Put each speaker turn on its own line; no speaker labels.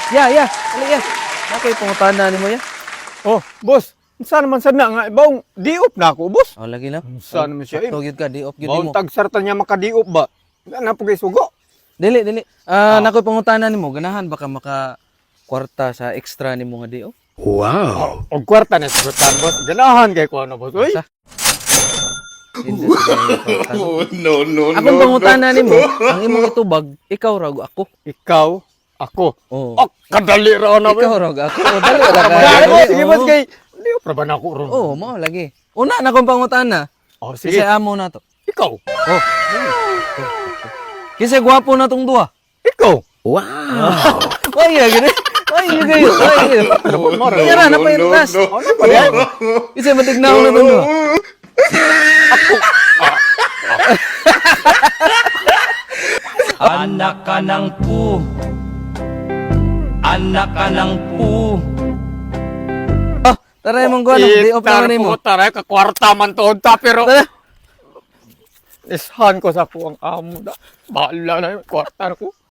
Ya, ya. Ali ya. Nakoy pangutana nimo ya.
Oh, boss. Unsa naman sad na nga ibang diop na ako, boss.
Oh, lagi lang.
Unsa naman siya, eh?
Sakto gyud ka, di off gyud
Baong
nimo.
tagsarta niya makadiop ba? Wala na po kay sugo.
Dili, dili. Ah, nakoy pangutana nimo, ganahan baka maka kwarta sa extra nimo nga di off?
Wow.
Og kwarta na sagutan, boss. Ganahan kay ko ano, boss. Uy,
Sa? Hindi, sige, kwarta.
Oh, no, no,
Akong
no,
pangutana nimo, ang imong itubag, ikaw ra ug ako.
Ikaw, ako.
Oh.
Oh, kadali ra na.
Ikaw ra ug ako. Oh, dali ra ka.
Dali, boss. Sige,
Oo.
boss, kay diop ra ba na ako ron?
Oh, mao lagi. Una na akong pangutana.
Oh, sige.
Sige. Amo na to.
Ikaw.
Oh. Kinsa gwapo na tong duha?
Ikaw.
Wow.
Oy, ya gini. Oy, ya kayo. Oy, ya. Kaya ra na pa yung taas.
Ano pa yan?
Kinsa matignaw na tong duha?
Anak ka ng pu. Anak ka ng pu.
Oh, tara imong kuno, di off
Tara
na nimo.
po, tara, kakwarta man to ta, pero
Tara.
ishan ko sa kuwang amo na. Bahala na yun, kwarta ko.